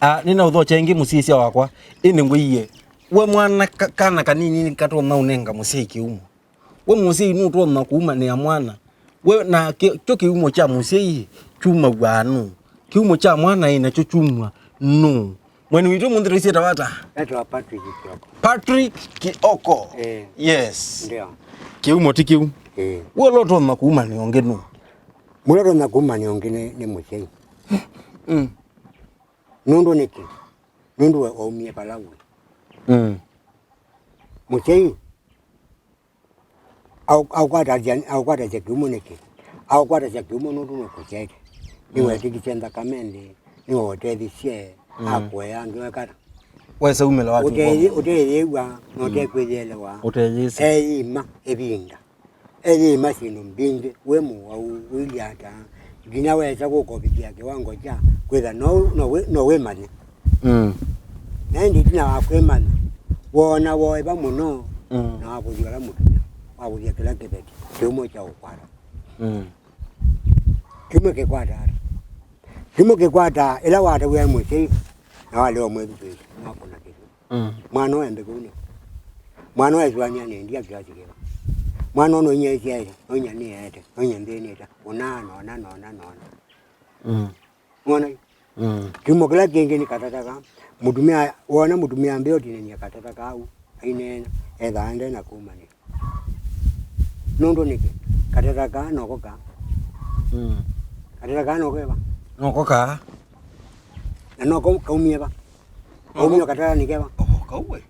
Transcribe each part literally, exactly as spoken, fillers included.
Ah, nĩnaũthokya ĩngĩ mũsyaĩĩsya wakwa, ĩndĩ ngwĩie, we mwana ka-, kana kanini nĩkatonya ũnenga mũsyai kĩumo? We mũsyai nũtonya kũumanĩa mwana? We na kĩ-, kyo kĩumo kya mũsyai kyumaw'a nũũ? Kĩumo kya mwana ĩ nakyo kyumwa nũũ? Mweni witũ mũnthĩ tũisyĩtawa ata? Etawa Patrick Kioko. Patrick Kioko. Eh. Yes. Ndio. Kĩumo ti kĩu. Eh. We ũla ũtonya kũumanĩa ũngĩ nũũ? Mũla ũtonya kũumanĩa ũngĩ nĩ, nĩ mũsyai. Mm. Nũndũ nĩkĩ? Nũndũ we waumie vala wĩ. Mm. Mũsyai Au-, aũkwatasya, aũkwatasya kĩumo nĩkĩ? Aũkwatasya kĩumo nũndũ nũkũsyaĩte. Mm. Nĩwetĩkisye nthakame nthĩ, nĩweũtethisye, mm, akũea angĩ wekana. Wesaumĩla watu ũteyĩ-, ũteyĩw'a na, mm, ũtekwĩyĩelewa. Ũteyĩsĩ. Eyĩima ĩvinda. Eyĩima syĩndũ mbingĩ, wĩ mũwau, ũilye ata. Nginya wesa kũkovithya kĩwango kya kwĩtha no, no wĩ-, no wĩmanye. Mm. Na ĩndĩ ĩtina wa kwĩmanya, woona woeva mũno, mm, na wavũthya ũla mũtumĩa, wavũthya kĩla kĩveti, kĩumo kya ũkwata. Mm. Kĩumo kĩkwata ata? Kĩumo kĩkwata ĩla wataw'a mũsyai, na walea ũmwĩthukĩĩsya, na wakũna kĩthũ. Mm. Mwana ũũ embĩ kũu nĩ. Mwana ũũ esũanĩa nĩ ndia kĩasi kĩva. Mwana ũũ noinya ĩsyaĩte, noinya nĩeete, noinya nthĩnĩte. Ũnaa, nona, nona, nona. Mm. Mwana yu. Mm. Kĩumo kĩla kĩngĩ nĩ katata ka. Mũtumĩa, wona mũtumĩa ambĩa ũtinany'a katata kau, aineena, ethaa nde na kũmanĩa. Nũndũ nĩkĩ? Katata kaa noko kaa. Mm. Katata kaa noko eva? Noko kaa. Na noko kaumie va? Noko kaumie katata nĩ keva? Oh, kau we.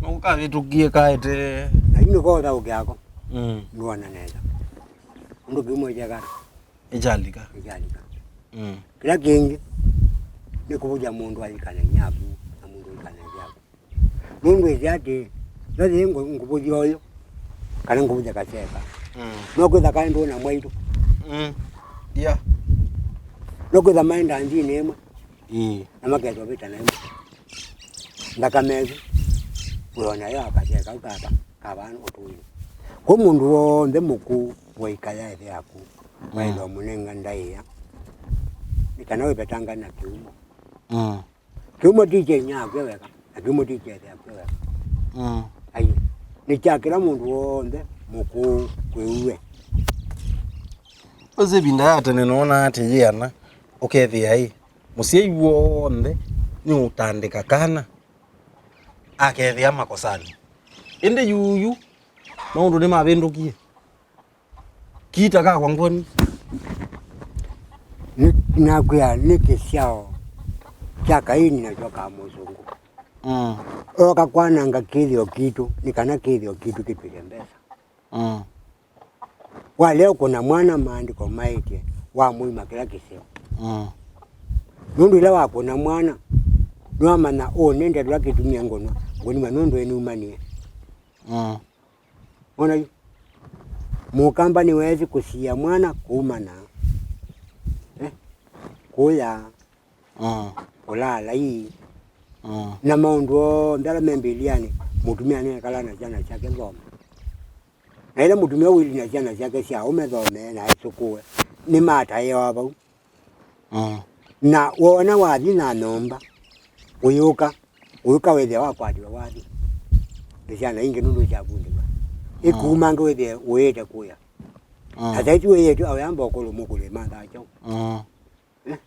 Noko kavĩtũkie kaete. Na yu nĩko ũthaũkĩako. Mm. Ndwona nesa. Ũndũ kĩumo kyekana. Ĩkyalika. Ĩkyalika. Mm. Kĩla kĩngĩ nĩ kũvũthya mũndũ aikane nyaku na mũndũ aikane nyaku. Nũndũ ĩsĩ atĩ, no yĩĩ ngũ-, ngũvũthya ũyũ, kana ngũvũthya kaseka. Mm. No kwĩtha kaĩ ndũna mwaitũ. Mm. Yeah. No kwĩtha maĩ ndanzinĩ ĩmwe. Ĩĩ. Na maketwa vĩtana ĩmwe. Nthakame ĩsu, wĩona yo akaseka kau kava, kava ũtũinĩ. Kwĩ mũndũ w'onthe mũkũũ waikaya ĩthe yaku, mm, waĩle ũmũnenga ndaĩa, nĩ kana wĩvetanga na kĩumo. Mm. Kĩumo ti kya inyakwe weka, na kĩumo ti kya ĩthe yakwe weka. Mm. Ai, nĩ kya kĩla mũndũ w'onthe mũkũũ kwĩ ũwe. Ũsĩ ĩvinda ya tene noonaa atĩ yĩana, ũkethĩa ĩ, mũsyai w'onthe nĩũtandĩka kana akethĩa makosanĩ. Ĩndĩ yuyu, maũndũ nĩmavĩndũkie. Kiita kakwa ngwoni. Nĩ-, nakwĩa nĩ kĩsyao kya Kaini nakyo ka mũsũngũ. Mm. Ooka kwananga kĩthĩo kitũ, nĩ kana kĩthĩo kitũ kĩtw'ĩke mbesa. Mm. Walea ũkũna mwana maandĩko maĩtye, wamũima kĩla kĩseo. Mm. Nũndũ ĩla wakũna mwana, nĩwamanya ũnende tũla kĩtumie ngũnwa, ngũnima nũndũ ĩnumanĩe. Mm. Wona yu? Mũkamba nĩweesĩ kũsiĩa mwana kumana, eh, kũya, mm, kũlaalai. Mm. Na maũndũ onthe ala me Mbivilianĩ, mũtumĩa nĩekala na syana syake thome. Na ĩla mũtumĩa ũilyĩ na syana syake sya aũme thome na aisũkũe, nĩmataĩawa vau. Mm. Na woona wathi na nyũmba, ũyũka, ũyũka wĩthĩa wakwatiwe wathi. Nĩ syana ingĩ nũndũ syavundĩwa. Mm. Ĩkuma angĩ wĩthĩe ũĩte kũya. Mm. Na saiti wĩĩtu awĩamba ũkũlũ mũkũlũ ĩmanthaa kyaũ. Mm. Eh?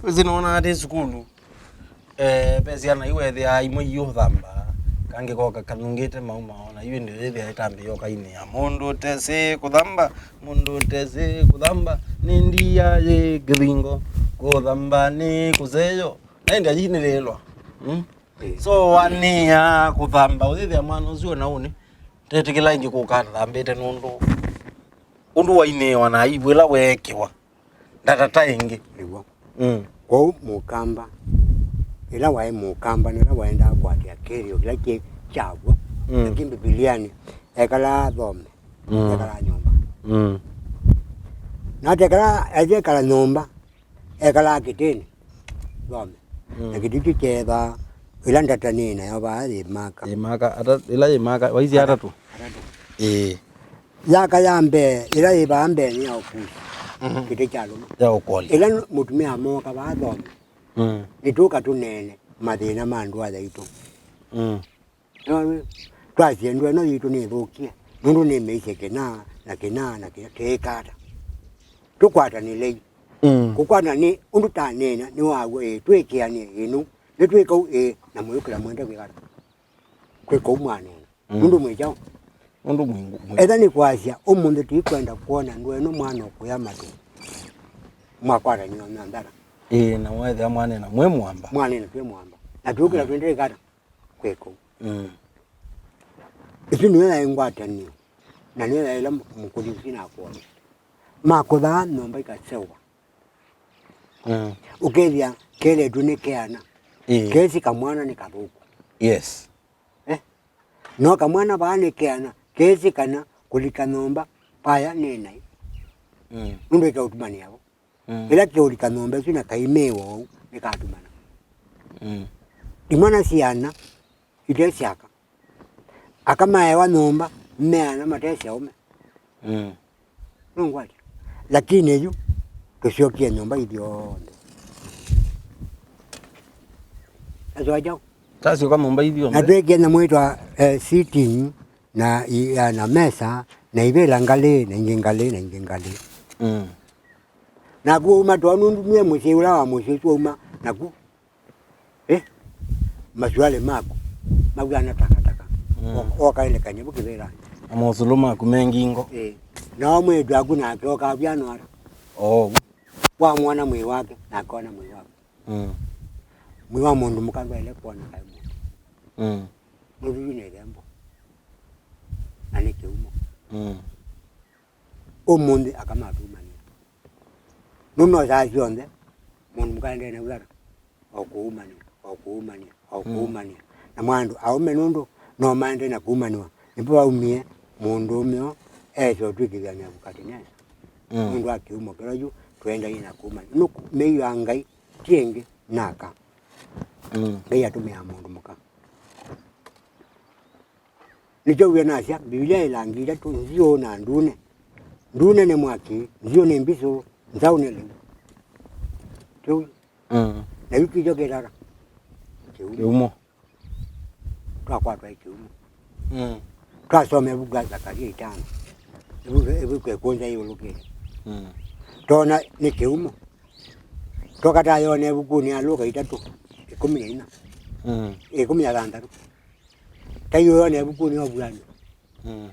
Wĩsĩ nĩwonaa atĩ sukulu, eh, ve syana iwethĩaa imwe iũthamba, kangĩ koka kanungĩte mauma, ona yu ĩndĩ yĩthĩa ĩtambĩ yoka inĩa, "Mũndũ ũtesĩ kũthamba, mũndũ ũtesĩ kũthamba, nĩ ndia yĩ kĩthingo, kũthamba nĩ kũseyo." Na ĩndĩ ayinĩlĩĩlwa. Mm? Eh. So, wanĩa kũthamba, ũyĩthĩa mwana ũsu ona ũnĩ, ndetĩkĩla ĩngĩ kũka athambĩte nũndũ ũndũ wainĩĩwa na aibu ĩla weekĩwa. Ndatata ĩngĩ. Nĩw'o. Mm. Kwoou mũkamba, ĩla waĩ mũkamba, nĩla waendaa kũatĩĩa kĩthĩo kĩla kĩ kyaw'o. Mm. Lakini Mbivilianĩ, ekalaa athome, mm, ekalaa nyũmba. Mm. Na atekala, atekala nyũmba, ekalaa kĩtĩnĩ, thome. Mm. Na kĩtĩ kĩu kyeethaa, ĩla ndata nĩ nayo vaa yĩmaka. Yĩmaka, ata, ĩla yĩmaka, waisye atatũ? Atatũ. Ĩĩ. Yaka ya mbee, ĩla yĩ vaa mbee nĩ ya ũkusi. Mhm. Kĩtĩ kya lũma. Ya ũkoli. Ĩla mũtumĩa mooka vaa thome, Mm. Nĩtũka tũneene mathĩna ma ndũa yaitũ. Mm. Nĩwona? Twasye ndũa ĩno yitũ nĩthũkie, nũndũ nĩmĩisye kĩna na kĩna na kĩna, tĩĩka ata? Tũkwatanĩlei. Mm. Kũkwatana nĩ ũndũ taneena nĩ waw'o, ĩĩ, twĩkĩanĩe, ĩĩ, nũu nĩtwĩka ũu, ĩĩ, na mũyũkĩla mwende kwĩka ata? Kwĩka ũu mwaneena. Mm. Nũndũ mwĩ kyaũ? Nũndũ mwĩ, mwĩ. Etha nĩ kwasya, ũmũnthĩ tũikwenda kwona ndũa ĩno mwana ũkũya matũ. Mwakwatanĩwa myanthara. Ĩĩ, na mwethĩa mwaneena mwĩ mũamba. Mwaneena twĩ mũamba. Na tũkĩla, mm, twendee kata kwĩka ũu. Mm. Ĩsu nĩyo yaĩ ngwatanĩo. Na nĩyo yaĩ ĩla mũkũthi ũsu nakwona. Makũthaa nyũmba ikaseũva. Mm. Ũkethĩa kelĩtu nĩ keana. Ĩĩ. Kesi kamwana nĩ kathũku. Yes. Eh? No kamwana vaa nĩ keana, kesi kana kũlika nyũmba vaya nĩ naĩ. Mm. Nũndũ ĩkaũtumanĩa vo. Mm. Ĩla kĩũlika nyũmba ĩsu na kaimĩĩwa ũu, nĩkatumana. Mm. Imwana syana ite syaka. Aka maewa nyũmba, meana matesĩ aũme. Mm. Nũngwatya. Lakini yu, tũsyokie nyũmba ithyonthe. Tasyoka kyaũ? Tasyoka nyũmba ithyonthe. Na twĩkie nyamũ ĩtwa, eh, sitting, na i-, ya, na mesa, na ivĩla ngalĩ, na ingĩ ngalĩ, na ingĩ ngalĩ. Mm. Naku wauma too nũndũ nue mũsyĩ ũla wa mũsyĩ ũsu wauma, naku. Eh? Masualĩ maku maw'ana takataka. Mm. O-, okaelekany'a vu kĩvĩlanĩ. Na mosũlũ maku me ngingo. Eh. Nao mwĩĩtu aku nake okaa vyano ata? Oo. Wamwona mwĩĩ wake, nake ona mwĩĩ waku. Mm. Mwĩĩ wa mũndũ mũka ndwaĩle kwona kaĩ mũndũ. Mm. Mũthũi nĩ ĩthembo. Na nĩ kĩumo. Mm. Ũmũnthĩ aka matumanĩa. Nũndũ no saa syonthe, mũndũ mũka endee na wĩana. O kũumanĩa, o kũumanĩa, o, mm, kũumanĩa. Namo andũ aũme nũndũ no maendee na kumanĩwa, nĩvo vaumie mũndũũme o esa ũtw'ĩkĩthya Nevukatinesa. Mm. Nũndũ wa kĩumo kĩla yu tũendaie na kumanĩa. Nũndũ mĩio ya Ngai ti ĩngĩ naka. Mm. Ngai atũmĩaa mũndũ mũka. Nĩkyo wĩanasya, Mbivilia ĩlangi itatũ, nziũ na ndune. Ndune nĩ mwaki, nziũ nĩ mbisũ, nzaũ nĩ lĩu. Kĩu. Mm. Na yu kĩkyo kĩtata. Kĩumo. Kĩumo. Twakwatwa ĩ kĩumo. Mm. Twasoma ĩvuku ya Zakaria itano. Ĩvuku, ĩvuku ĩkũnza yĩũlũkĩte. Mm. Tona nĩ kĩumo. Tokatayona ĩvukunĩ ya Luka itatũ, ĩkũmi na inya. Mm. Ĩkũmi na thanthatũ. Taiũyona ĩvukunĩ ya Ũvuan'yo. Mm.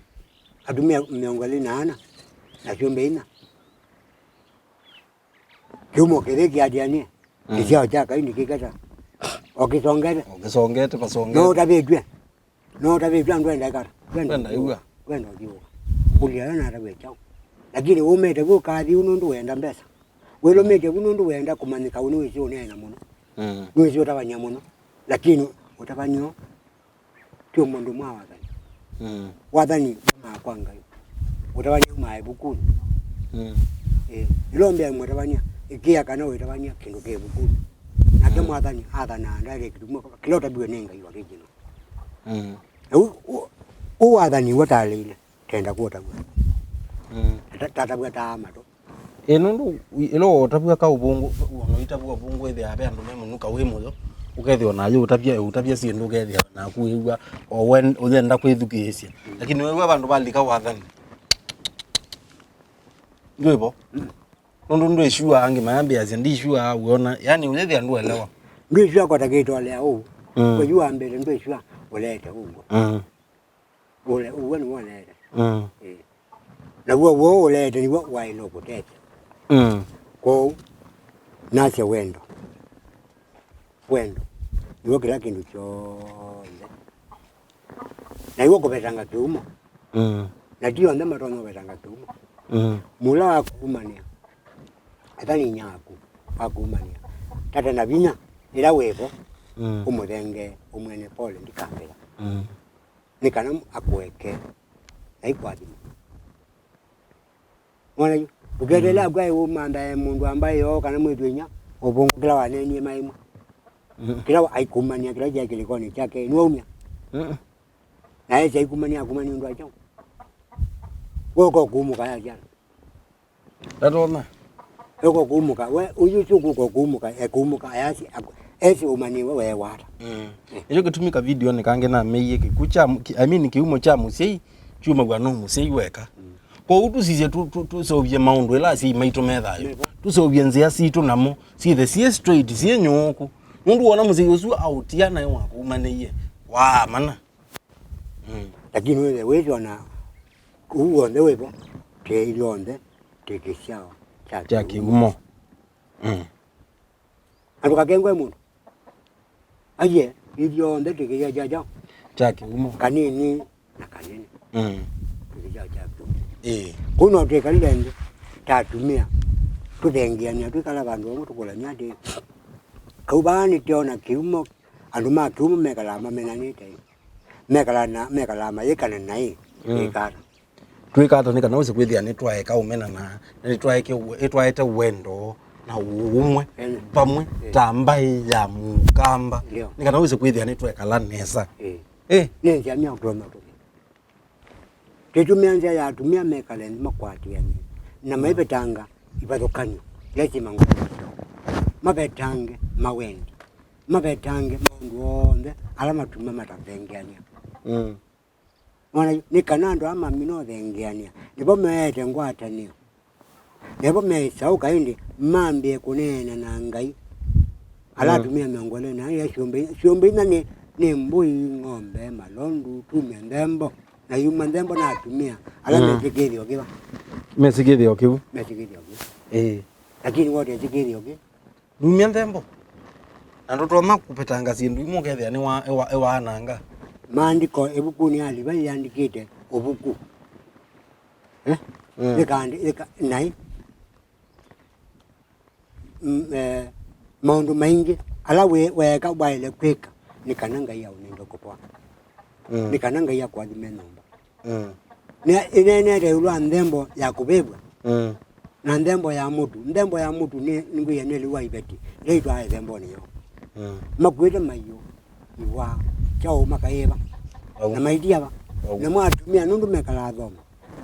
Atumĩa mĩongo ĩlĩ na ana na syũmbe inya. Kĩumo kĩthĩ kĩatianĩe. Mm. Kĩsyao kya Kaini kĩketa. O kĩsongete. O kĩsongete, vasongete. No ũtavĩtw'e. No ũtavĩtw'e andũ enda ĩkata. Wenda ũthiũũka. Wenda ũthiũũka. Kũlya yo natavĩe kyaũ. Lakini wũmĩte vu ũkathi ũu nũndũ wenda mbesa. Wĩlũmĩte vu nũndũ wenda kũmanyĩka, nĩwĩsĩ ũneena mũno. Mm. Nĩwĩsĩ ũtavany'a mũno. Lakini ũtavany'o ti mũndũ ũmwe wa wathani. Mm. Wathani umaa kwa Ngai. Ũtavany'a umaa ĩvukunĩ. Mm. Ĩĩ. Ĩla ũmbĩa mũtavany'a, ĩkĩa kana wĩtavany'a kĩndũ kĩ ĩvukunĩ. Nake, mm, mwathani athanaa direct kuma kwa kĩla ũtaviwe nĩ Ngai original. Mm. Na ũu, ũu, ũu wathani w'o talĩile. Tenda kũtavw'a. Mm. Ta-, tatavw'a ta matũ. Ĩ, nũndũ wi-, ĩla ũtavw'a kaũvũngũ, ũnoitavw'a ũvũngũ ĩthĩawa ve andũ me mũnuka wĩ mũyo, ũkethĩwa nayo ũtavya, ũtavya syĩndũ ũkethĩawa naku wĩw'a o we ũyenda kwĩthukĩĩsya. Mm. Lakini wĩw'a vandũ valika wathani. Ndwĩvo? Mm. Nũndũ ndwĩsua angĩ mayambĩasya, ndisua wĩona, yani ũyĩthĩa ndũelewa. Ndwĩsua kota kĩtolea ũu. Mm. Kwa yu wa mbele ndwĩsua ũleete ũu. Mm. Ũle-, ũw'o nĩw'o ũleete. Mm. Ĩĩ. Naw'o w'o ũleete nĩw'o waĩle ũkũtethya. Mm. Kwoou, nasya wendo. Wendo nĩw'o kĩla kĩndũ kyonthe. Na iw'o kũvetanga kĩumo. Mm. Na ti onthe matonya ũvetanga kĩumo. Mm. Mũla wa kuumanĩa, ata nĩ inya waku wa kuumanĩa. Tata na vinya, ĩla wĩvo, mm, ũmũthengee, ũmwene pole, ndikambĩla. Mm. Nĩ kana akũeke na ikwathima. Mwana yu, ndũketeele, mm, akwa ũmanthae mũndũ ambaye yoo kana mwĩtu inya, ũvũngũ kĩla waneenie maimwe. Mm. Kĩla wa-, aikumania kĩla kya kĩlĩkonĩ kyake, nĩwaumya. Mm. Na esi aikumania, akumania ũndũ wa kyaũ? Woko kumũka ya syana. Ndatonya. Eko kumũka, we, ũyu ũsu kuko kumũka, ekumũka, ayasi, ak-, esi ũmaniwe we wata. Mm. Nĩkyo kĩtumi ka video nĩ kangĩ nameie kĩku kya, ki-, I mean, kĩumo kya mũsyai kyumaw'a no mũsyai weka. Mm. Kwoou tũsisye tũ-, tũ-, tũseũvye maũndũ ĩla asyai maitũ me thayũ. Nĩvo. Tũseũvye nzĩa sitũ namo, syĩthe syĩ straight, syĩ nyũũku. Nũndũ wona mũsyai ũsu aũtia naĩ wakũmanĩie, waamana. Mm. Lakini wĩthe wĩsona kũu w'onthe wĩvo, twĩ ithyonthe twĩ kĩsyao kya kya kĩumo. Kĩumo. Mm. Na ndũkakengwe mũndũ. Aye, ithyonthe twĩ kĩsyao kya kyaũ? Kya kĩumo. Kanini na kanene. Mm. Twĩ kĩsyao kya kĩumo. Ĩĩ. Kũu no twĩkalile nthĩ ta atumĩa, tũthengeanĩa, twĩkala vandũ vamwe tũkũlany'a atĩĩ, kau vaa nĩtweona kĩumo, andũ ma kĩumo mekalaa mamenanĩte. Mekalaa na, mekalaa mayĩkana naĩ, mm, ĩkata. Twĩka ata nĩ kana wĩse kwĩthĩa nĩtwaeka ũmena na nĩtwaeke we-, nĩtwaete wendo na ũũmwe, ene, vamwe, eh, ta mbaĩ ya Mũkamba? Ndio. Nĩ kana wĩse kwĩthĩa nĩtwekala nesa. Eh. Eh. Nĩ nzĩa mya ũtonya tũthi. Twĩtũmĩa nzĩa ya atumĩa mekale nthĩ makwatĩanĩe na maivetanga ivathũkany'o ila syĩ mangũnĩ. Mavetange mawendi. Mavetange maũndũ onthe ala matuma matathengeanĩa. Mm. Mwana yu, nĩ kana andũ aa mamina ũthengeanĩa, nĩvo meete ngwatanĩo. Nĩvo meĩsaũka ĩndĩ mambĩe kũneena na Ngai. Ala, mm, atumĩa mĩongo ĩlĩ na ĩlĩ syũmbe, syũmbe inya nĩ, nĩ mbũi, ng'ombe, malondu, tumya nthembo, na yuma nthembo na atumĩa ala, mm, mesĩ kĩthĩo kĩva? Mesĩ kĩthĩo kĩu. Mesĩ kĩthĩo kĩu. Ĩĩ. Lakini wote esĩ kĩthĩo kĩ Numya nthembo. Na ndũtonya kũvetanga syĩndũ imwe ũkethĩa nĩwa-, ĩwa-, ĩwaananga. Maandĩko ĩvukunĩ ya Livai yandĩkĩte ũvuku. Eh? Mm. Ĩkandi-, ĩka-, naĩ. Mm, eh, maũndũ maingĩ ala we-, weeka waĩle kwĩka nĩ kana Ngai aũnenge kũvoa. Mm. Nĩ kana Ngai akũathime nyũmba. Mm. Nĩ ĩneenete ĩũlũ wa nthembo ya kũvĩvw'a. Mm. Na nthembo ya mũtu. Nthembo ya mũtu nĩ, nĩngwĩie nĩ lĩu wa iveti. Ĩla itwaa ĩthembonĩ yoo. Mm. Makuĩte maiũ, iwa, kyaũ makayĩva. Au. Na maitia va. Au. Namo atumĩa nũndũ mekalaa thoma.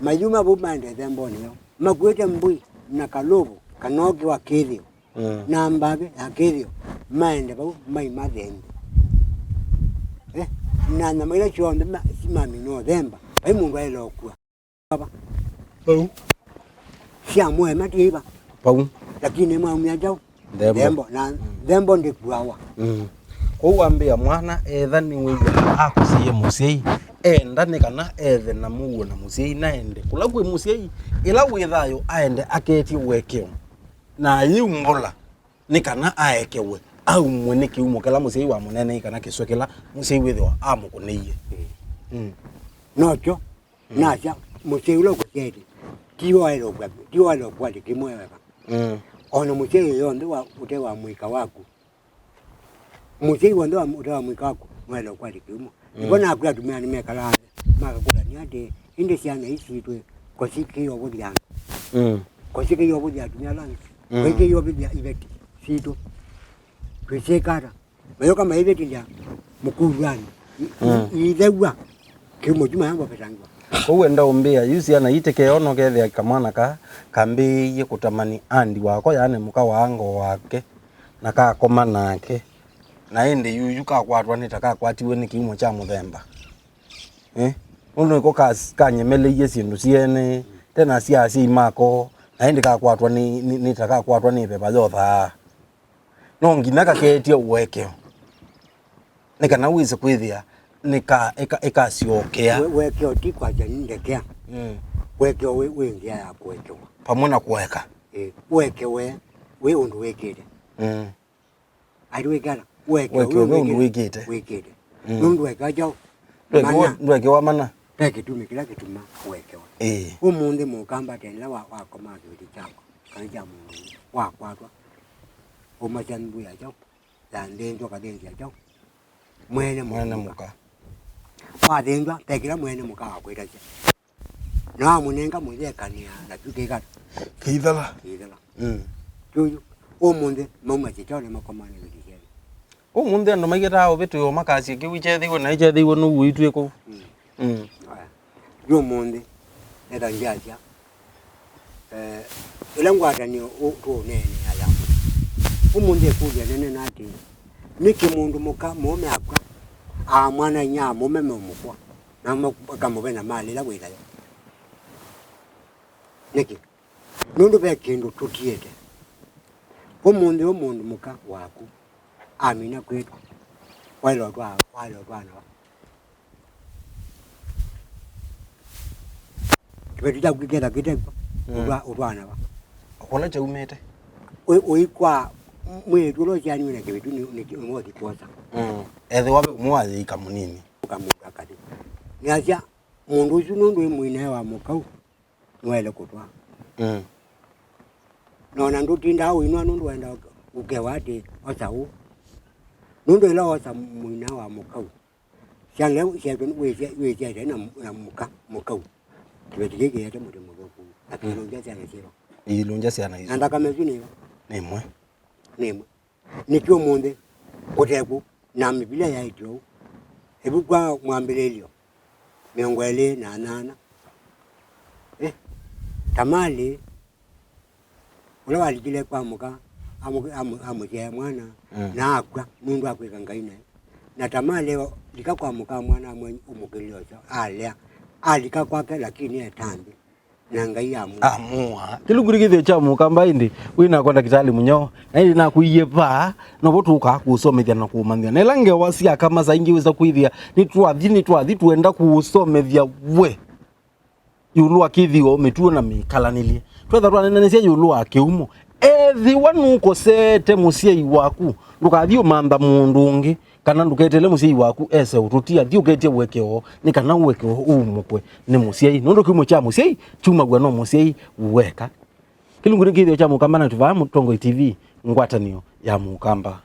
Mayuma vau maende ĩthembonĩ yoo. Makuĩte mbũi na kalũvũ, kana ũkĩ wa kĩthĩo. Mm. Na mbavĩ ya kĩthĩo, maende vau, maimathe nthĩ. Eh, na nyama ila syonthe ma-, simamina ũthemba, vai mũndũ aĩle ũkua. Vau. Sya mũema tiiva. Vau. Lakini maumya kyaũ? Nthembo. Nthembo, na, mm, nthembo ndĩkuawa. Mm. Kwoou wambĩa mwana, etha nĩwĩw'aa akũsĩĩe mũsyai, enda nĩ kana ethe na mũuo na mũsyai, na ende kũla kwĩ mũsyai, ĩla wĩ thayũ, aende aketye ũekeo. Na ayĩumbũla nĩ kana aekewe, aumwe nĩ kĩumo kĩla mũsyai wamũneeneie kana kĩswe kĩla mũsyai wĩthĩwa amũkũnĩie. Mm. Nokyo, mm, nasya, mũsyai ũla ũkũsyaĩte, ti waĩle ũkwatĩ, ti waĩle ũkwatĩ kĩmwe weka. Mm. O na mũsyai yonthe wa, ũte wa mũika waku, mũsyai w'onthe wa, ũte wa mũika waku nwaĩle ũkwatĩ kĩumo. Mm. Nĩvo nakwĩa atumĩa nĩmekalaa nthĩ, makakũlany'a atĩĩ, ĩndĩ syana ii sitũ, kosi kĩio vũthi andũ? Mm. Kosi kĩio vũthi atumĩa ala angĩ? Mm. Kosi kĩio vũthi iveti sitũ? Twĩsyĩka ata? Mayũka maivetĩlya mũkuluanĩ. Mm. Iithew'a kĩumo kyu maya mavetangĩwa. Kwoou enda ũmbĩa, yu syana ii tĩkeona ũkethĩa kamwana ka kambĩĩie kũtamani andi wako, yaani mũka wa ngoo wake, na kakoma nake. Na ĩndĩ yuyu kakwatwa nĩ ta kakwatiwe nĩ kĩumo kya mũthemba. Eh? Nũndũ nĩko kas-, kanyemeleie syĩndũ syene, tena sya asyai mako, na ĩndĩ kakwatwa nĩ, nĩ, nĩ ta kakwatwa nĩ ĩveva yothaa. No nginya kaketye ũekeo. Nĩ kana wĩse kwĩthĩa nĩka-, ĩka-, ĩkasyokea. We-, ũekeo ti kwasya nĩ ndekea. Mm. Ũekeo wĩ, wĩ nzĩa ya kũekewa. Vamwe na kũeka. Ĩĩ, ũekewe wĩ ũndũ wĩkĩte. Mm. Ati wĩkala, ũeke, ũeke ũve ũndũ wĩkĩte. Wĩkĩte. Mm. Nũndũ weka kyaũ? Ndweke wa-, mana. Ndweke wa mana. Ve kĩtumi kĩla kĩtuma ũekewa. Ĩĩ. Ũmũnthĩ mũkamba tena wa, wakoma kĩveti kyako, kana kya mũndũ, wakwatwa, ũmasya mbũi ya kyaũ, ya nthĩnzwa kathĩnzĩ ya kyaũ, mwene, mwene mũka. Mũka. Wathĩnzwa, ve kĩla mwene mũka wakwĩtasya. Na wamũnenga mũthekanĩa na kyu kĩkata. Kĩithela. Kĩithela. Mm. Kyu, ũmũnthĩ mauma kĩkyaũ nĩmakomane na kĩsyene. Ũmũnthĩ andũ maiketaa ũvĩtĩo makasya kĩu ikyethĩiwe na ikyethĩiwe nũu ũitw'ĩe kũu. Mm. Mm. Aya. Yu ũmũnthĩ, neta ngyasya, eh, Ĩla ngwatanĩo ũ-, tũũneenea ya mũtĩ. Ũmũnthĩ ĩkũlyo nene nĩ atĩĩ, nĩkĩ mũndũ mũka mũũme akw'a, aa mwana-a-inyia mũũme meũmũkũa, na makamũvena malĩ ĩla wĩ nayo? Nĩkĩ? Nũndũ ve kĩndũ tũtiĩte. Ũmũnthĩ ũũ mũndũ mũka waku amina kwĩtwa, waĩle ũtwaa, waĩle ũtwaana va? Kĩveti kyaku kĩketha kĩtekw'a, mm, ũtwa-, ũtwaana va? Kũla kyaumĩte. Ũ-, ũikwa mwĩĩtu ũla ũsyaanĩw'e na kĩveti nĩ, nĩ, nĩ mothi kwosa. Mm. Ethĩwa ve ũmwe wayĩika mũnini. Ũkamũndũ akathi. Nĩasya, mũndũ ũsu nũndũ wĩ mũinae wa mũkau, nĩwaĩle kũtwaa. Mm. Na ona ndũtindaa ũinwa nũndũ wenda ũkewa atĩ osa ũũ. Nũndũ ĩla wosa mũina wa mũkau, syana ila syaĩtwe nĩ wĩsya-, wĩsyaĩte na, na mũka, mũkau. Kĩveti kĩĩ kĩete mũtĩ mũthũku, na kĩilũngya syana syĩva? Iilũngya syana isu. Na nthakame ĩsu nĩ ĩva? Nĩ ĩmwe. Nĩ ĩmwe. Nĩkĩ ũmũnthĩ kũtekũ na mĩvila yaĩtye ũu? Ĩvuku ya Mwambĩlĩlyo mĩongo ĩlĩ na nyanya. Eh, Tamali, ũla walikile kwa mũka, amũ-, amũ-, amũsyae mwana, mm, na akw'a nũndũ wa kwĩka Ngai naĩ. Na Tamali lika kwa mũka mwana amwe ũmũkĩlile ũseo, alea, alika kwake, lakini etanthi. Na Ngai amũa. Amũa. Kĩlungu nĩ kĩthĩo kya mũkamba ĩndĩ, wĩ nakwa ndakĩtalĩ mũnyoo. Na ĩndĩ nakwĩie vaa, novo tũũkaa kũũsomethya na kũũmanyĩthya. Na ĩla ngewa sya kama saa ingĩ wĩsa kwĩthĩa, nĩtwathi, nĩtwathi, twenda kũũsomethya we ĩũlũ wa kĩthĩo, mĩtuo na mĩkalanĩlye. Twetha twanenanĩsya ĩũlũ wa kĩumo. Ethĩwa nũkosete mũsyai waku, ndũkathi ũmantha mũndũ ũngĩ. Kana ndũketeele mũsyai waku ese ũtũtia, thi ũketye ũekeo, nĩ kana ũekeo ũumũkwe nĩ mũsyai, nũndũ kĩumo kya mũsyai kyumaw'a no mũsyai weka. Kĩlungu nĩ kĩthĩo kya mũkamba na tũvaa Mũtongoi T V, ngwatanĩo ya mũkamba.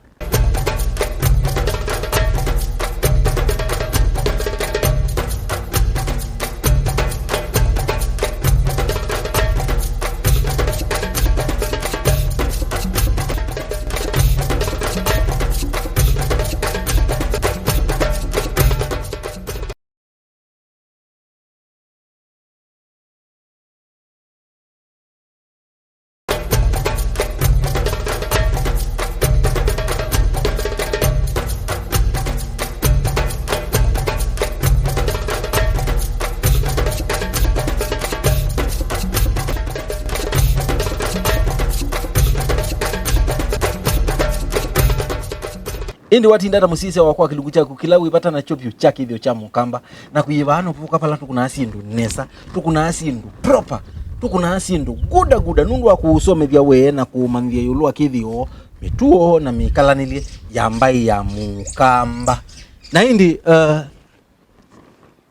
Ĩndĩ watinda ta mũsisya wakwa kĩlungu kyaku kĩla wĩ vata nakyo vyũ kya kĩthĩo kya mũkamba, na kwĩyĩvaa nũvũka vala tũkũnaa syĩndũ nesa, tũkũnaa syĩndũ proper, tũkũnaa syĩndũ guda guda nũndũ wa kũũsomethya wee na kũũmanyĩthya ĩũlũ wa kĩthĩo, mĩtuo na mĩkalanĩlye ya mbaĩ ya mũkamba. Na ĩndĩ, uh,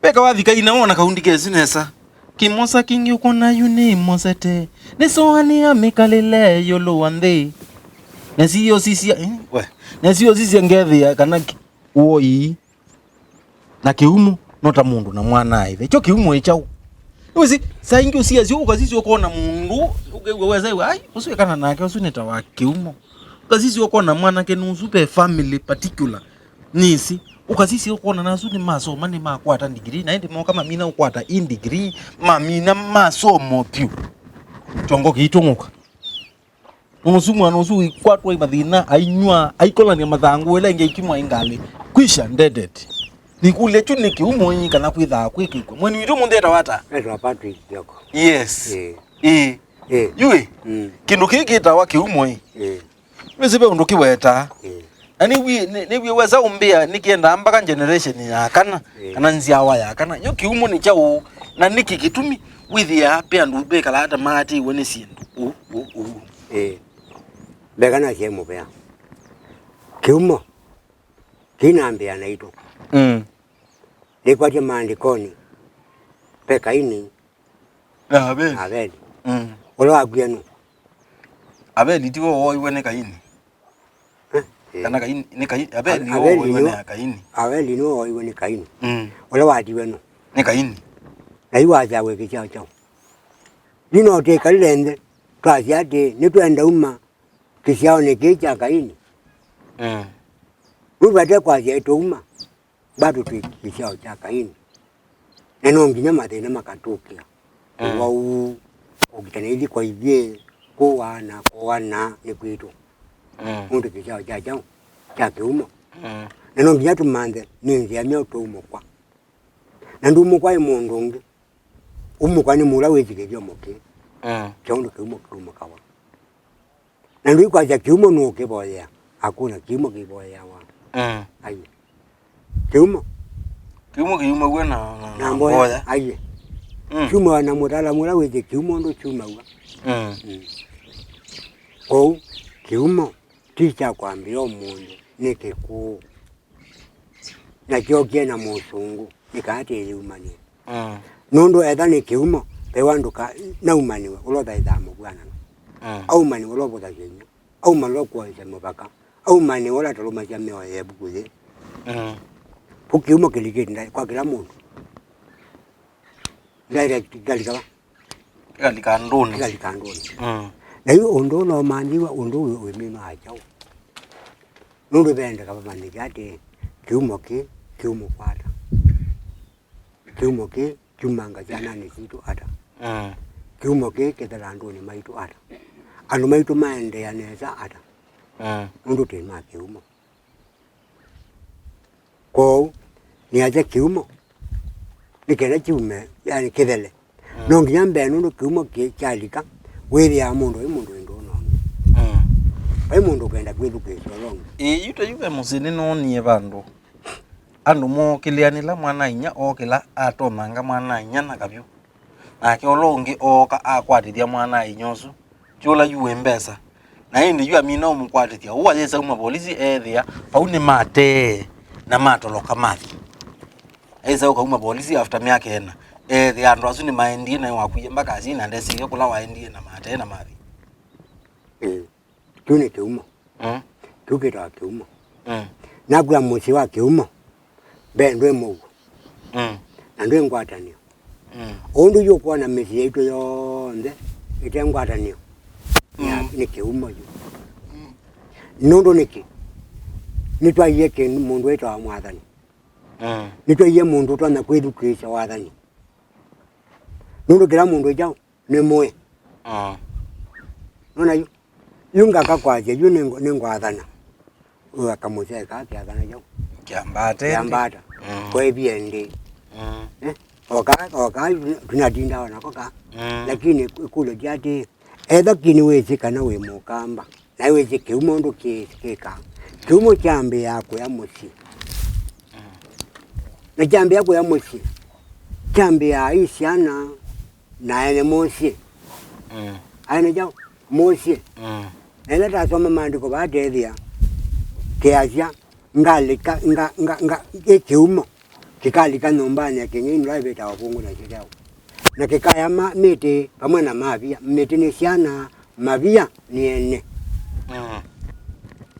Veka wathi kaina wona kaundi kesi nesa. Kĩmosa kĩngĩ ũkona yu nĩ mosete. Nĩsoanĩa mĩkalĩle ĩũlũ wa nthĩ. Nesiyosisya, eh, we. Nesiyosisya ngethĩa kana ki-, woi na kĩumo no ta mũndũ na mwana aithe. Kyo kĩumo ĩ kyaũ? Nĩwĩsĩ, saa ingĩ ũsiasya ũkasisya ũkona mũndũ, ũkew'a wesa, ai, ũsu ekana nake, ũsu nĩ ta wa kĩumo. Ũkasisya ũkona mwanake nũsu ve family particular. Nĩsĩ, ũkasisya ũkona nasu nĩmasoma, nĩmakwata ndigiri, na ĩndĩ moka mamina ũkwata i ndigiri, mamina masomo vyũ. Kyongo kĩitũng'ũka. Nũsu mwana ũsu ũikwatwa i mathĩna, ainyw'a, aikolany'a mathangũ, ĩla ĩngĩ aikimwa i ngalĩ. Kwisha, deaded. Nĩkũlya kyu nĩ kĩumo ĩ kana kwĩthaa kwĩkĩkwa. Mweni witũ ũmũnthĩ etawa ata? Etawa Patrick Kioko. Yes. Ĩĩ. Ĩĩ. Ĩĩ. Yũĩ? Mm. Kĩndũ kĩĩ kĩtawa kĩumo ĩ. Ĩĩ. Wĩsĩ ve ũndũ kĩwetaa. Ĩĩ. Na nĩw'ĩ-, nĩ-, nĩw'ĩ wesa ũmbĩa nĩkĩendaa mpaka generation ya kana, ĩĩ, kana nzyawa ya kana. Yo kĩumo nĩ kyaũ? Na nĩkĩ kĩtumi wĩthĩaa ve andũ vekalaa ta maatĩĩwe nĩ syĩndũ? Ũ, ũ, ũ. Ĩĩ. Mbeka nasyaĩ mũvea. Kĩumo kĩinambĩa naitũ. Mm. Nĩkwatya maandĩkonĩ. Ve Kaini. Na Aveli. Aveli. Mm. Ũla wakwie nũ? Aveli tiwe wooiwe nĩ Kaini? Eh, eh. Kana Kaini, nĩ Kaini, Aveli Ave-, nĩwe Aveli wooiwe nĩwe, nĩ Kaini? Aveli nĩwe wooiwe nĩ Kaini. Mm. Ũla watiwe nũ? Nĩ Kaini. Na yu wasya wĩ kĩsyao kyaũ? Yu no twĩkalile nthĩ, twasya atĩ nĩtwenda uma kĩsyaonĩ kĩĩ kya Kaini. Mm. Yu vate kwasya ĩtũuma. Bado twĩ kĩsyao kya Kaini. Na no nginya mathĩna makatũkĩa. Mm. Ũwau, kũkitana ithiko ithyĩ, kũaa na kũana nĩ kwitũ. Mm. Nũndũ kĩsyawa kya kyaũ? Kya kĩumo. Mm. Na no nginya tũmanthe nĩ nzĩa myaũ tũumũkwa. Na ndumũkwa ĩ mũndũ ũngĩ. Umũkwa nĩ mũla wĩsĩ kĩthyomo kĩĩ. Mm. Kya ũndũ kĩumo kĩumũkawa. Na ndũikwasya kĩumo nũũkĩvoyea. Hakuna kĩumo kĩvoyeawa. Mm. Aiye. Kĩumo. Kĩumo kĩumaw'a na, na, na na mboya. Mboya. Aiye. Mm. Kyumawa na mũtaalamu ũla wĩsĩ kĩumo ũndũ kyumaw'a. Mm. Mm. Kwoou, kĩumo ti kya kwambĩĩa ũmũnthĩ, nĩ kĩkũũ. Na kyookie na mũsũngũ, nĩ kana tĩyĩumanĩe. Mm. Nũndũ etha nĩ kĩumo, ve wa ndũka naumanĩwe ũla ũthaithaa mũvw'anano. Mm. Aumanĩwe ũla ũvũthasya inya. Aumanĩwe ũla ũkũaĩsya mũvaka. Aumanĩwe ũla ũtalũmasya mĩao ya ĩvuku yĩĩ. Mm. Kũ kĩumo kĩlikĩte ndai kwa kĩla mũndũ. Direct kĩkalika va? Kĩkalika andũnĩ. Kĩkalika andũnĩ. Mm. Na yu ũndũ ũla ũmanyĩw'a ũndũ ũyũ wĩmina kyaũ? Nũndũ vendeka vamanyĩke atĩ kĩumo kĩ kĩumũkwata. Kĩumo kĩ kyumanga syananĩ sitũ ata? Mm. Kĩumo kĩ kĩthela andũnĩ maitũ ata? Andũ maitũ maendeea nesa ata? Mm. Nũndũ twĩ ma kĩumo. Kwoou, nĩasya kĩumo nĩ kĩla kyume, yani kĩthele. Mm. No nginya mbee nũndũ kĩumo kĩ-, kyalika, wĩthĩaa mũndũ wĩ mũndũ wĩ ndũũ nongi. Mm. Vai mũndũ ũkenda kwĩthukĩĩsya ũla ũngĩ. Ĩĩ, yu ta yu ve mũsyĩ nĩnoonie vandũ andũ mookĩlĩanĩla mwana-a-inyia ookĩla atonyanga mwana-a-inyia na kavyũ. Nake ũla ũngĩ ooka akwatĩthya mwana-a-inyia ũsu, ti ũla yu wĩ mbesa. Na ĩndĩ yu amina ũmũkwatĩthya, ũu ayĩsa auma volisi eethĩa vau nĩmatee na matoloka mathi. Ayĩsa ũkauma volisi after myaka ĩna, eethĩa andũ asu nĩmaendie, naĩ wakwie mbaka asyai na ndesĩlye kũla waendie na matee na mathi. Mm. Kĩu nĩ kĩumo. Mm. Kĩu kĩtawa kĩumo. Mm. Nakwĩa mũsyĩ wa kĩumo, mbee ndwĩ mũuo. Mm. Na ndwĩ ngwatanĩo. Mm. Ũndũ yu ũkwona mĩsyĩ yaitũ yonthe ĩte ngwatanĩo, ya, mm, nĩ kĩumo yu. Mm. Nũndũ nĩkĩ? Nĩtwaie kĩndũ mũndũ wĩtawa mwathani. Mm. Nĩtwaie mũndũ ũtonya kwĩthukĩĩsya wathani. Nũndũ kĩla mũndũ ĩkyaũ nĩ mũĩ. Mm. Nona yu? Yu ngaka kwasya, yu nĩ, nĩ ngwathana. Ũyu akamũsya ĩka kĩathana kyaũ? Kĩambata. Kĩambata. Mm. Kwa ĩvia ndĩ. Mm. Eh? Oka, oka, tunatinda onako ka. Mm. Lakini ĩkũlyo ti atĩ, etha kĩ nĩwĩsĩ kana wĩ mũkamba. Na wĩsĩ kĩumo ũndũ kĩ-, kĩkaa. Kĩumo kyambĩĩaa kũya mũsyĩ. Mm. Na kyambĩĩa kũya mũsyĩ, kyambĩĩaa i syana na ene mũsyĩ. Mm. Aene kyaũ? Mũsyĩ. Mm. Na ĩla tasoma maandĩko vaa tethĩa, kĩasya, ngalika, nga, nga, nga, ĩ kĩumo kĩkalika nyũmbanĩ ya kĩng'ei nũla ĩvĩtawa vũngũ na kĩtheũ. Na kĩkaya ma-, mĩtĩ vamwe na mavia, mĩtĩ nĩ syana, mavia nĩ ene. Mm.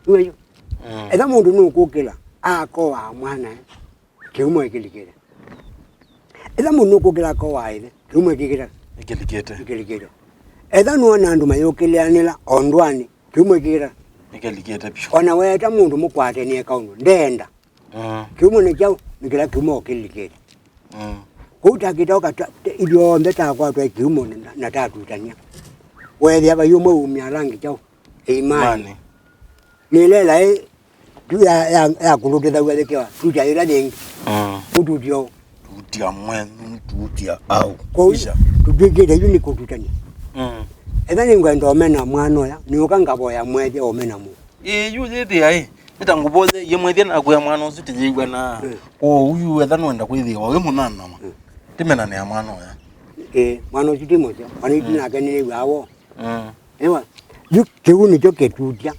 Nĩw'o yu? Mm. Etha mũndũ nũkũkĩla, akowaa mwanae, kĩumo ĩkĩlikĩte. Etha mũndũ nũkũkĩla akowaa ĩthe, kĩumo ĩkĩkĩte. Ĩkĩlikĩte. Ĩkĩlikĩte. Etha nũona andũ mayũkĩlĩanĩla o ndũanĩ, kĩumo ĩkĩkĩte. Ĩkĩlikĩte vyũ. O na weeta mũndũ mũkwatanie kaũndũ, ndeenda. Mm. Kĩumo nĩ kyaũ? Nĩ kĩla kĩumo kĩlikĩte. Mm. Kũu takĩtaũka ta, ta, ithyonthe takwatwa ĩ kĩumo na, na tatutania. Weethĩa vai ũmwe umya ala angĩ kyaũ? Ĩimani. Imani. Nĩlela ĩ, tu ya, ya, ya kũlũtĩthaw'a yĩkĩwa, tutya ĩla yĩngĩ. Mm. Ũtutyo. Tutya mwenyu, tutya au. Kwoou, kisha, tũtw'ĩkĩte yu nĩ kũtutania. Mm. Etha nĩngwenda ũmena mwana ũya, nĩũka ngavoya mwethya ũmena mũũ. Ĩĩ, yu yĩthĩa ĩ, nĩ ta ngũvoyeie mwethya nakwĩa mwana ũsu tĩyĩw'ana. Mm. Kwoou yu etha nũenda kwĩthĩwa wĩ mũnanama. Mm. Tĩmenanĩa mwana ũya. Ĩĩ, mwana ũsu ti mũseo. Ona itũ, mm, nake nĩnĩw'aa woo. Mm. Ewa, yu kĩu nĩkyo kĩtutya.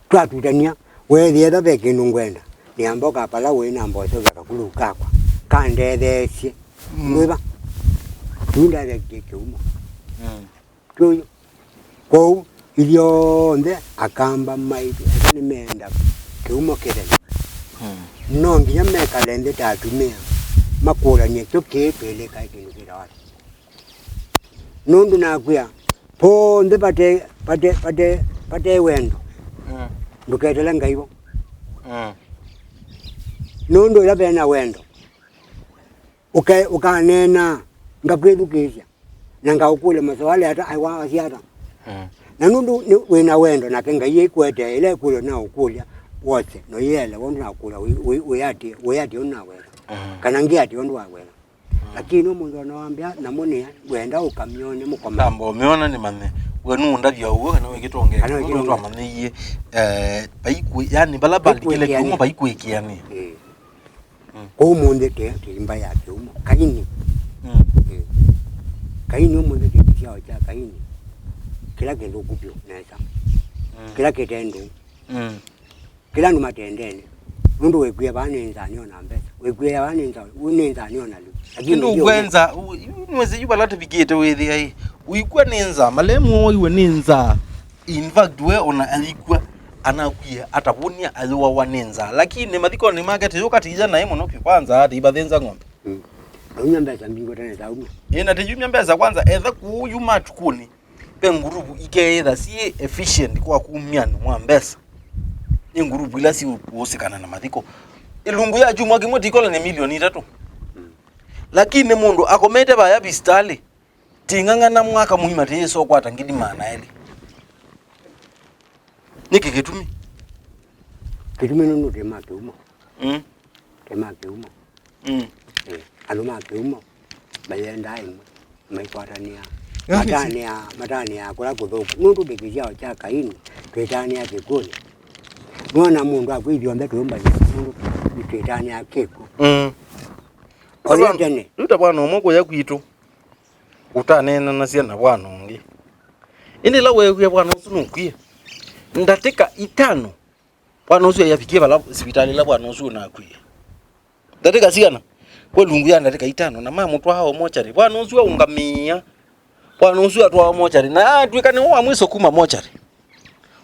Twatutania, weethĩa etha ve kĩndũ ngwenda, nĩamba ũkapala ũĩ na mbosa ũveka kũlũ kakwa. Kandetheesye. Mm. Ndwĩva? Kĩu ndavekĩe kĩumo. Mm. Kĩu. Kwoou, ithyonthe akamba maitũ, ethwa nĩmeenda kĩumo kĩthele. Mm. No nginya mekale nthĩ ta atumĩa, makũlany'e kyo kĩĩ twĩlĩkae kĩndũ kĩtawa. Nũndũ nakwĩa, ponthe vate, vate, vate, vate wendo, mm, ndũketele Ngai vo. Mm. Nũndũ ĩla vena wendo, ũke-, ũkaneena, ngakwĩthukĩĩsya, na ngaũkũlya maswali ata, aiwa asya ata. Mm. Na nũndũ nĩ wĩ na wendo, nake Ngai aikũetee ĩla ĩkũlyo na ũkũlya wose, no yĩelewa ũndũ na ũkũlya wĩ, wĩ, wĩ atĩ, wĩ atĩ ũndũ na wetha. Mm. Kana ngĩ atĩ ũndũ wa wetha. Mm. Lakini ũmũnthĩ ona wambĩa, namo nĩ wenda ũkamyone mũkoma. Ndamba ũmyona nĩ manye. We nũndavya ũw'o kana wĩkĩtongea. Kana wĩkĩtongea. Twamanyĩie, eh, vaikwĩ, yani, vala valikile kĩumo vaikwĩkĩanĩ. Ĩĩ. Mm. Kwoou ũmũnthĩ tĩ, tĩ mbaĩ ya kĩumo. Kaini. Mm. Eh. Kaini ũmũnthĩ tĩ kĩsyao kya Kaini. Kĩla kĩthũku vyũ nesa. Mm. Kĩla kĩte ndũũ. Mm. Kĩla andũ matendene. Nũndũ wĩkwie vaa nĩ nzaa nĩona mbesa. Wĩkwie vaa nĩ nzaa, nĩ nzaa nĩona lĩu. Lakini kĩndũ ũkwenda, ũ-, yu nĩwĩsĩ yu vala tũvikĩte wĩthĩa ĩ. Ũikw'a nĩ nzaa, malemu waiwe nĩ nzaa. In fact, we ona aikw'a, anakwie atavũnia ayũawa nĩ nzaa. Lakini mathikonĩ make tĩyũka tĩya naĩ mũno vyũ kwanza, tĩivathĩnza ng'ombe. Mm. Aumya mbesa mbingĩ tene taumya. Ĩĩ, na tĩyumya mbesa kwanza, etha kũu yu matukũnĩ. Ve nguruvu ikeĩtha syĩ efficient kwa kumya andũ mwa mbesa. Nĩ nguruvu ila siũsĩkana na mathiko. Ĩlungu ya kyumwa kĩmwe tikola nĩ milioni itatũ. Mm. Lakini mũndũ akomete vaya visitalĩ, ting'ang'ana mwaka mũima tĩyĩsa ũkwata ngili maana elĩ. Nĩkĩ kĩtumi? Kĩtumi nũndũ tĩ ma kĩumo. Mm. Tĩ ma kĩumo. Mm. Eh, andũ ma kĩumo mayendaa ĩmwe, maikwatanĩa. Yes, yes. Matanĩa, matanĩa kũla kũthũku. Nũndũ ndĩ kĩsyao kya Kaini, twĩtanĩa kĩkw'ũnĩ. Nũona mũndũ akwĩthĩa onthe tũũmbanĩa, nũndũ twĩtanĩa kĩkw'ũ. Mm. Ola tene. Yu ta bwana ũmwe kũya kwitũ, ũtaneenanasya na bwana ũngĩ. Ĩndĩ ĩla weew'ie bwana ũsu nũkwie, ndatĩka itano, bwana ũsu ayavikie vala sivitalĩ ĩla bwana ũsu ũnakwie. Ndatĩka siana, kwa ĩlungu ya ndatĩka itano, na mamũtwaa o mochari. Bwana ũsu aũngamĩĩa. Bwana ũsu atwawa mochari, na atw'ĩka nĩwe wa mwiso kuma mochari.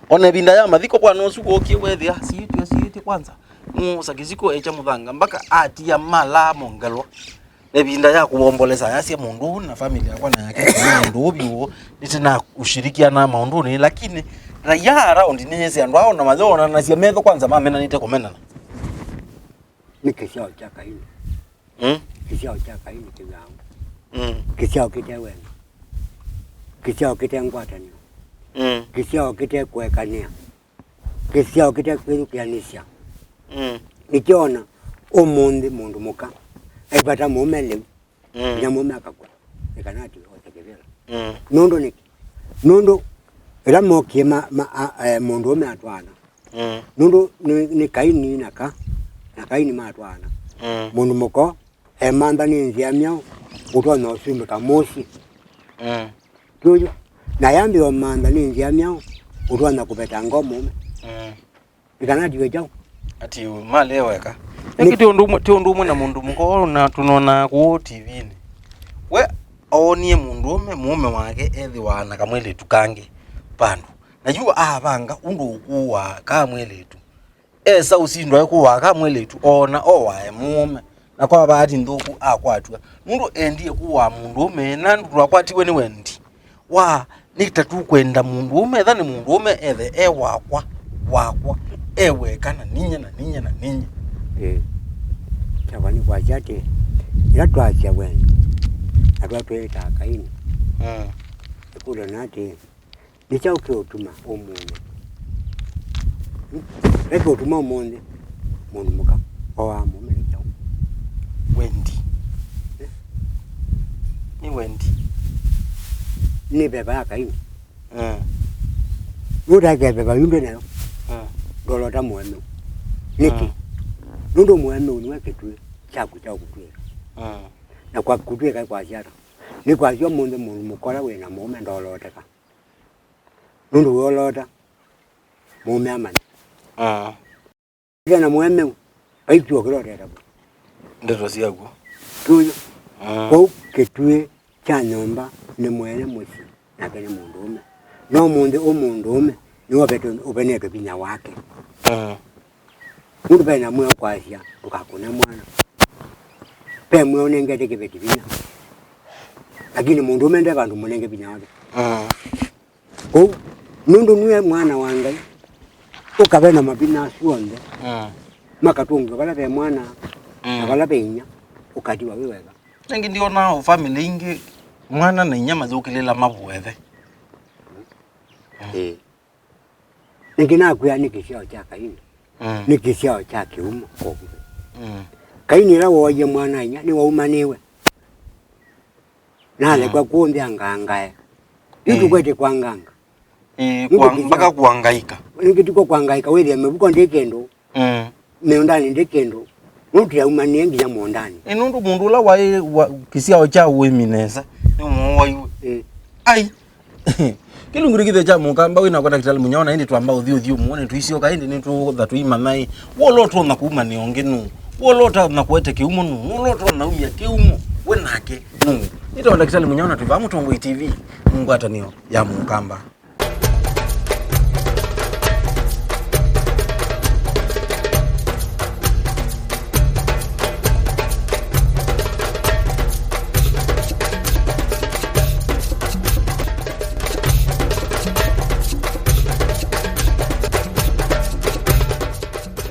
Ona ĩvinda ya mathiko, bwana ũsu wookie weethĩa asiĩtye, asiĩtye kwanza. Nũosa kĩsiko ekya mũthanga, mpaka atia mala mongelwa. Na ĩvinda ya kũwombolesa, ayasya, "Mũndũ ũũ na family yakwa na yake, tũna ũndũ ũũ vyũ, nĩtĩna ũshirikiana maũndũnĩ, lakini raia around nĩyĩsĩ andũ ao na mayoonanasya metho kwanza mamenanĩte kũmenana." Nĩ kĩsyao kya Kaini. Mm. Kĩsyao kya Kaini kĩthangũ. Mm. Kĩsyao kĩte wendo. Kĩsyao kĩte ngwatanĩo. Mm. Kĩsyao kĩte kũekanĩa. Kĩsyao kĩte kwĩthukĩanĩsya. Mm. Nĩkyo ona ũmũnthĩ mũndũ mũka aivata mũũme lĩu. Mm. Nginya mũũme akakw'a. Nĩ kana ati ose kĩvĩla. Mm. Nũndũ nĩkĩ? Nũndũ ĩla mokie ma, ma, a, e, mũndũũme atwaana. Mm. Nũndũ nĩ, nĩ Kaini na Ka, na Kaini matwaana. Mm. Mũndũ mũka emantha nĩ nzĩa myaũ, ũtonya ũsumbĩka mũsyĩ. Mm. Twĩw'a? Na yambĩĩa ũmantha nĩ nzĩa myaũ, ũtonya kũveta ngoo mũũme. Mm. Nĩ kana atiwe kyaũ? Ati malea weka. Nĩ- Ĩngĩ ti ũndũ ũmwe, ti ũndũ ũmwe na mũndũ mũka ũũ na tũnonaa kũũ T V-inĩ. We oonie mũndũũme, mũũme wake ethĩwa na kamwĩlĩtu kangĩ vandũ. Na yu avanga ũndũ ũkũaa kaa mwĩlĩtu. Esa ũsindwa ĩkũaa kaa mwĩlĩtu, oona owae mũũme. Na kwa vaati nthũku akwatw'a. Nũndũ endie kũaa mũndũũme, na andũ twakwatiwe nĩ wendi. Wa, nĩ ta tũkwenda mũndũũme, etha nĩ mũndũũme ethe e wakwa, wakwa, e weka na ninyie, na ninyie, na ninyie. Ĩĩ. Kyakwa nĩ kwasya atĩ, ĩla twasya wendo, na twatwĩtaa Kaini, mm, ĩkũlyo nĩ atĩ, nĩ kyaũ kĩũtuma ũmũnthĩ? Hmm? Ve kĩũtuma ũmũnthĩ mũndũ mũka oaa mũũme nĩ kyaũ? Wendi. Eh? Nĩ wendi. Nĩ veva ya Kaini. Eh. Nũtaĩke veva yu ndwĩ nayo. Eh. Ndolota mũemeu. Nĩkĩ? Eh. Nũndũ mũemeu nĩwe kĩtuĩ kyaku kya kũtw'ĩka. Eh. Na kwa kũtw'ĩka kwasya ata? Nĩ kwasya ũmũnthĩ mũndũ mũka ũla wĩ na mũũme ndoloteka. Nũndũ wĩoloota, mũũme amanya. Ah. Ĩthe na mũemeu, vai kyuo kĩla ũtetavw'a. Ndeto syakw'o. Tuyo. Ah. Kwoou kĩtuĩ kya nyũmba nĩ mwene mũsyĩ, nake nĩ mũndũũme. No ũmũnthĩ ũ mũndũũme nĩwe ũvete-, ũvenetwe vinya wake. Ah. Nũndũ ve na mwĩao kwasya, "Ndũkakũne mwana." Ve mwĩao ũnengete kĩveti vinya. Lakini mũndũũme nde vandũ mũnenge vinya wake. Mm. Kwoou, nũndũ nue mwana wa Ngai, ũkave na mavinya asu onthe, mm, makatũngĩwa vala ve mwana, mm, na vala ve inyia, ũkatiwa wĩ wega. Ĩngĩ ndionaa family ingĩ, mwana na inyia mathũkĩlĩla mavũethe. Ĩĩ. Nĩngĩ nakwĩa nĩ kĩsyao kya Kaini. Mm. Nĩ kĩsyao kya kĩumo kwoou. Mm. Kaini ĩla wooie mwana-a-inyia nĩwaumanĩwe. Nalekwa kũmbĩa ngangae. Yu tũkwete kwanganga. Ĩĩ, nĩngĩ kwa-, kĩsyao mpaka kũangaika. Nĩngĩ tiko kwangaika, wĩthĩa mĩvuko ndĩ kĩndũ. Mm. Mĩũndanĩ ndĩ kĩndũ. Nũndũ tũyaumanĩe nginya mũũndanĩ. Ĩ, nũndũ mũndũ ũla waĩ wa kĩsyao kya ũĩmi nesa nĩmũwaiwe. Ĩĩ. Ai. Kĩlungu kĩthĩe kya mũkamba wĩnakwa ndakĩtalĩ mũnyao, na ĩndĩ twamba ũthyũthyũ mũone tũisyoka, ĩndĩ nĩtũũtha tũimanya ĩ, wola ũtonya kuumanĩa ũngĩ nũũ? Wola ũtonya kũete kĩumo nũũ? Wola ũtonya umya kĩumo we nake nũũ? Nĩtawa ndakĩtalĩ mũnyao na twĩ vaa Mũtongoi T V, ngwatanĩo ya mũkamba.